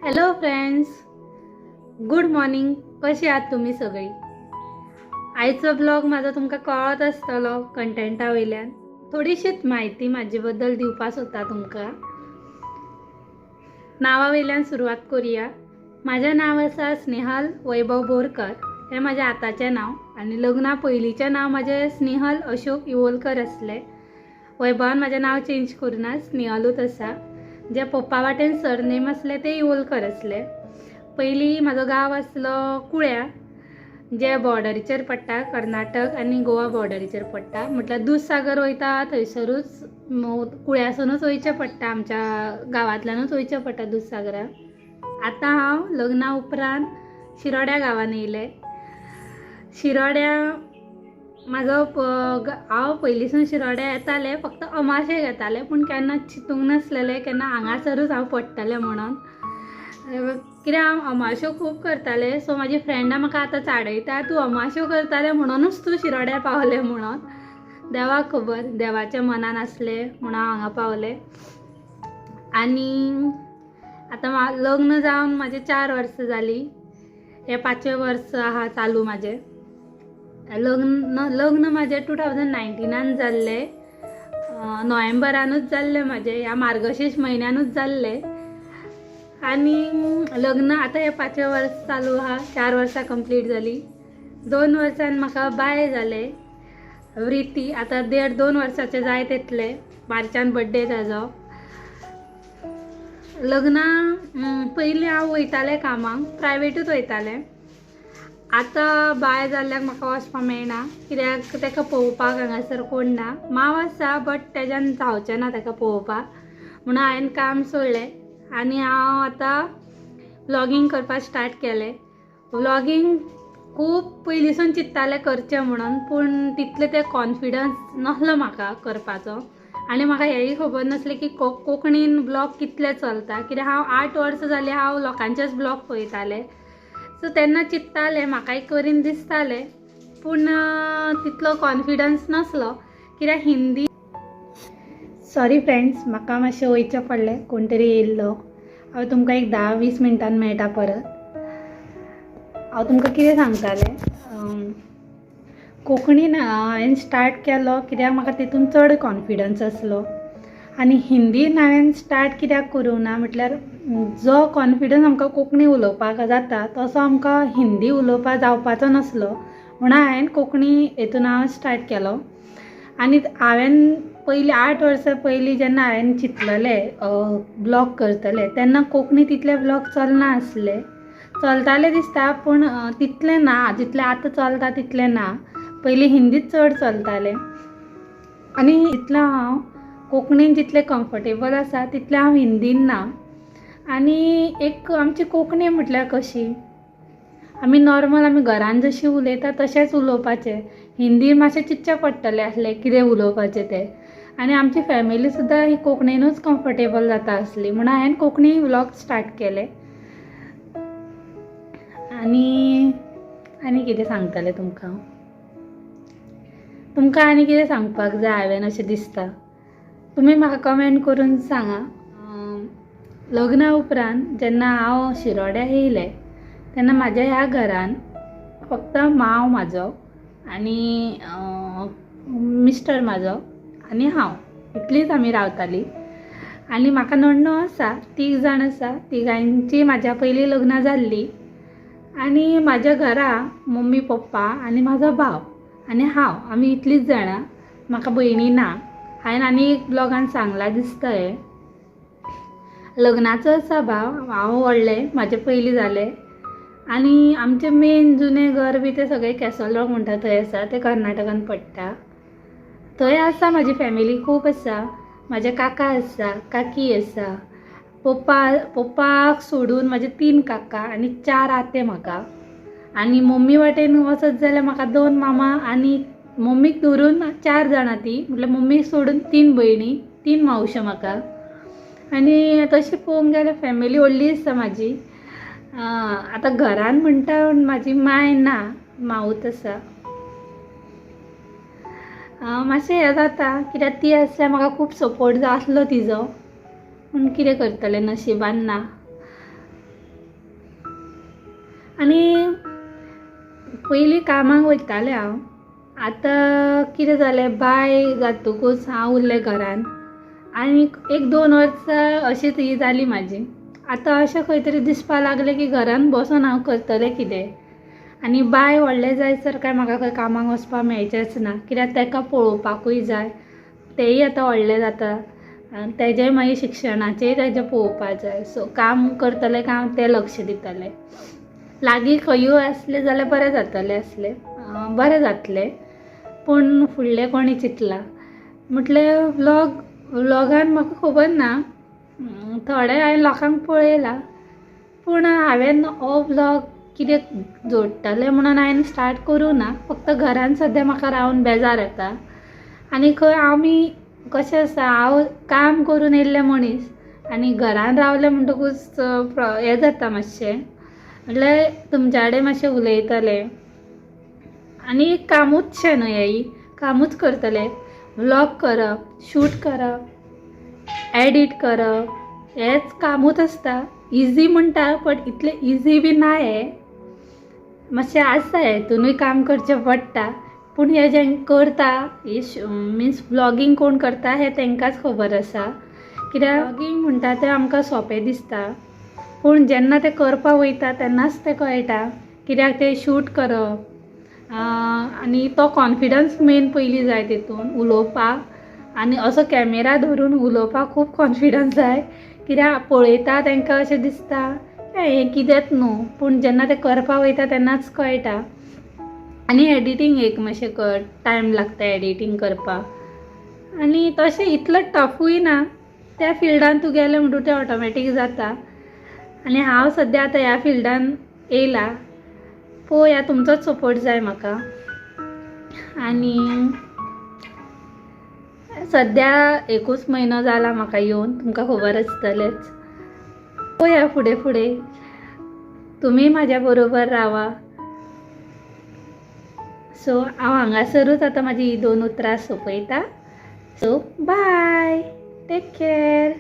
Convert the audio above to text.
Hello friends, good morning. कशी आहात तुमी सगळीं? आयचो ब्लॉग म्हाजो तुमकां कळत आसतलो कंटेंटा वयल्यान. थोडीशीच म्हायती म्हाजे बद्दल दिवपा सोदता तुमकां. नांवा वयल्यान सुरवात करुया. म्हाजें नांव आसा स्नेहल वैभव बोरकर. हें म्हाजें आतांचें नांव आनी लग्ना पयलींचें नांव म्हाजें स्नेहल अशोक इवोलकर आसलें. वैभवान म्हाजें नांव चेंज करुना, स्नेहलूच आसा. जे पप्पा वाटेन सरनेम आसलें तें इवोलकर आसलें. पयलीं म्हाजो गांव आसलो कुळ्या, जे बॉर्डरीचेर पडटा, कर्नाटक आनी गोवा बॉर्डरीचेर पडटा. म्हटल्यार दूदसागर वयता थंयसरूच कुळ्यासूनच वयचें पडटा, आमच्या गांवांतल्यानूच वयचें पडटा दूदसागराक. आतां हांव लग्ना उपरांत शिरोड्या गांवांत येयलें. शिरोड्या म्हाजो हांव पयलींसून शिरोड्या येतालें, फक्त अमाशेक येतालें, पूण केन्ना चिंतूंक नासलेलें केन्ना हांगासरूच हांव पडटलें म्हणून. कित्याक हांव अमाश्यो खूब करतालें. सो म्हाजी फ्रेंडां म्हाका आतां चाडयता, तूं अमाश्यो करतालें म्हणूनच तूं शिरोड्या पावलें म्हणून. देवाक खबर, देवाच्या मनान आसलें म्हणून हांव हांगा पावलें. आनी आतां लग्न जावन म्हाजें 4 वर्सां जालीं. हें 5वें वर्स आहा चालू म्हाजें. लग्न म्हाजें 2019 जाल्लें, नोव्हेंबरानूच जाल्लें म्हाजें, ह्या मार्गशीर्ष म्हयन्यानूच जाल्लें. आनी लग्न आतां हें 5वें वर्स चालू आहा. 4 वर्सां कंप्लीट जालीं. 2 वर्सान म्हाका बाय जालें, व्रिती. आतां 1.5-2 वर्साचें जायत येतलें, मार्चान बड्डे ताजो. लग्ना पयलीं हांव वयतालें कामाक, प्रायवेटूच वयतालें. आतां बाय जाल्ल्याक म्हाका वचपाक मेळना, कित्याक ताका पळोवपाक हांगासर कोण ना. माव आसा बट तेज्यान जावचें ना ताका पळोवपाक, म्हणून हांवें काम सोडलें आनी हांव आतां व्लॉगींग करपाक स्टार्ट केलें. व्लॉगींग खूब पयलींसून चिंत्तालें करचें म्हणून, पूण तितलें तें कॉन्फिडन्स नासलो म्हाका करपाचो. आनी म्हाका हेंय खबर नासलें की कोंकणीन ब्लॉग कितले चलता, कित्याक हांव 8 वर्सां जालीं हांव लोकांचेच ब्लॉग पळयतालें. सो तेन्ना चिंत्तालें, म्हाकाय करीन दिसतालें, पूण तितलो कॉन्फिडन्स नासलो कित्याक हिंदी. सॉरी फ्रेंड्स, म्हाका मातशें वयचें पडलें, कोण तरी येयल्लो. हांव तुमकां एक 10-20 मिनटान मेळटा परत. हांव तुमकां कितें सांगतालें, कोंकणीन हांवें स्टार्ट केलो कित्याक म्हाका तितून चड कॉन्फिडन्स आसलो. आनी हिंदीन हांवें स्टार्ट कित्याक करूंक ना म्हटल्यार जो कॉन्फिडन्स आमकां कोंकणी उलोवपाक जाता तसो आमकां हिंदी उलोवपाक जावपाचो नासलो, म्हणून हांवें कोंकणी हेतून हांव स्टार्ट केलो. आनी हांवें पयलीं 8 वर्सां पयलीं जेन्ना हांवें चिंतलेलें ब्लॉग करतलें तेन्ना कोंकणी तितले ब्लॉग चलना आसले. चलताले दिसता पूण तितलें ना, जितलें आतां चलता तितलें ना. पयलीं हिंदीच चड चलतालें. आनी जितलें हांव कोंकणीन जितलें कम्फर्टेबल आसा तितलें हांव हिंदीन ना. आनी एक आमची कोंकणी म्हटल्यार कशी, आमी नॉर्मल आमी घरान जशी उलयता तशेंच उलोवपाचें. हिंदी मातशें चिंतचें पडटलें आसलें कितें उलोवपाचें तें. आनी आमची फॅमिली सुद्दां ही कोंकणीनूच कम्फर्टेबल जाता आसली, म्हणून हांवें कोंकणी व्लॉग स्टार्ट केले. आनी आनी कितें सांगतलें तुमकां, तुमकां आनी कितें सांगपाक जाय हांवें अशें दिसता, तुमी म्हाका कमेंट करून सांगा. लग्ना उपरांत जेन्ना हांव शिरोड्या येयलें तेन्ना म्हाज्या ह्या घरान फक्त मांव म्हाजो आनी मिस्टर म्हाजो आनी हांव इतलींच आमी रावतालीं. आनी म्हाका नण्णो आसा, 3 जाण आसा, तिगांयची म्हाज्या पयलीं लग्नां जाल्लीं. आनी म्हाज्या घरा मम्मी पप्पा आनी म्हाजो भाव आनी हांव, आमी इतलींच जाणां. म्हाका भयणी ना. हांवें आनी एक ब्लॉगान सांगलां दिसता हें. लग्नाचो आसा भाव, हांव व्हडलें, म्हाजें पयलीं जालें. आनी आमचें मेन जुनें घर बी तें सगळें कॅसल रॉक म्हणटा थंय आसा, तें कर्नाटकान पडटा. थंय आसा म्हाजी फॅमिली खूब आसा. म्हाजे काका आसा, काकी आसा, पप्पाक सोडून म्हाजे 3 काका आनी 4 आते म्हाका. आनी मम्मी वाटेन वचत जाल्यार म्हाका 2 मामा आनी मम्मीक धरून 4 जाणां ती, म्हटल्यार मम्मीक सोडून 3 भयणी, 3 मावश्यो म्हाका. आनी तशें पळोवंक गेल्यार फॅमिली व्हडली आसा म्हाजी. आतां घरान म्हणटा म्हाजी मांय ना, मावूच आसा. मातशें हें जाता कित्याक ती आसल्यार म्हाका खूब सपोर्ट जाय आसलो तिजो, पूण कितें करतलें, नशिबान ना. आनी पयलीं कामाक वयतालें हांव. आतां कितें जालें, बाय जातकूच हांव उरलें घरान आनी एक 2 वर्सां अशीच ही जाली म्हाजी. आतां अशें खंय तरी दिसपा लागलें की घरान बसून हांव करतलें कितें. आनी बाय व्हडलें जायसर काय म्हाका खंय कामाक वचपाक मेळचेंच ना, कित्याक ताका पळोवपाकूय जाय. तेंय आतां व्हडलें जाता, तेजेंय मागीर शिक्षणाचेंय तेजें पळोवपाक जाय. सो काम करतलें काय हांव तें लक्ष दितलें. लागीं खंयूय आसलें जाल्यार बरें जातलें आसलें, बरें जातलें. पूण फुडलें कोणें चिंतलां म्हटलें व्लॉगान म्हाका खबर ना, थोडे हांवें लोकांक पळयलां, पूण हांवें हो व्लॉग कितें जोडटलें म्हणून हांवें स्टार्ट करूं ना. फक्त घरान सद्या म्हाका रावन बेजार येता. आनी खंय आमी कशें आसा, हांव काम करून येयल्लें मनीस आनी घरान रावलें म्हणटकूच हें जाता मातशें, म्हटल्यार तुमच्या कडेन मातशें उलयतलें. आनी कामूच शें न्हय हें, कामूच करतलें. व्लॉग करप, शूट करप, एडिट करप, हेंच कामूच आसता. इजी म्हणटा बट इतलें इजी बी ना हें, मातशें आसा हेतुनूय काम करचें पडटा. पूण हें जें करता, मिन्स व्लॉगींग कोण करता हें तांकांच खबर आसा. कित्याक व्लॉगींग म्हणटा तें आमकां सोंपें दिसता, पूण जेन्ना तें करपाक वयता तेन्नाच तें कळटा. कित्याक तें शूट करप आनी तो कॉन्फिडन्स मेन पयलीं जाय तितून उलोवपाक, आनी असो कॅमेरा धरून उलोवपाक खूब कॉन्फिडन्स जाय. कित्याक पळयता तांकां अशें दिसता हें कितेंच न्हू, पूण जेन्ना तें करपाक वयता तेन्नाच कळटा. आनी एडिटींग एक मातशें टायम लागता एडिटींग करपाक. आनी तशें इतलो टफूय ना, त्या फिल्डान तूं गेलें म्हणटकूच तें ऑटोमॅटीक जाता. आनी हांव सद्या आतां ह्या फिल्डान येयलां, पळोवया, तुमचोच सपोर्ट जाय म्हाका. आनी सद्या 1 म्हयनो जाला म्हाका येवन, तुमकां खबर आसतलेंच. पळोवया फुडें फुडें, तुमी म्हाज्या बरोबर रावा. सो हांव हांगासरूच आतां म्हाजी ही 2 उतरां सोंपयता. So bye, take care.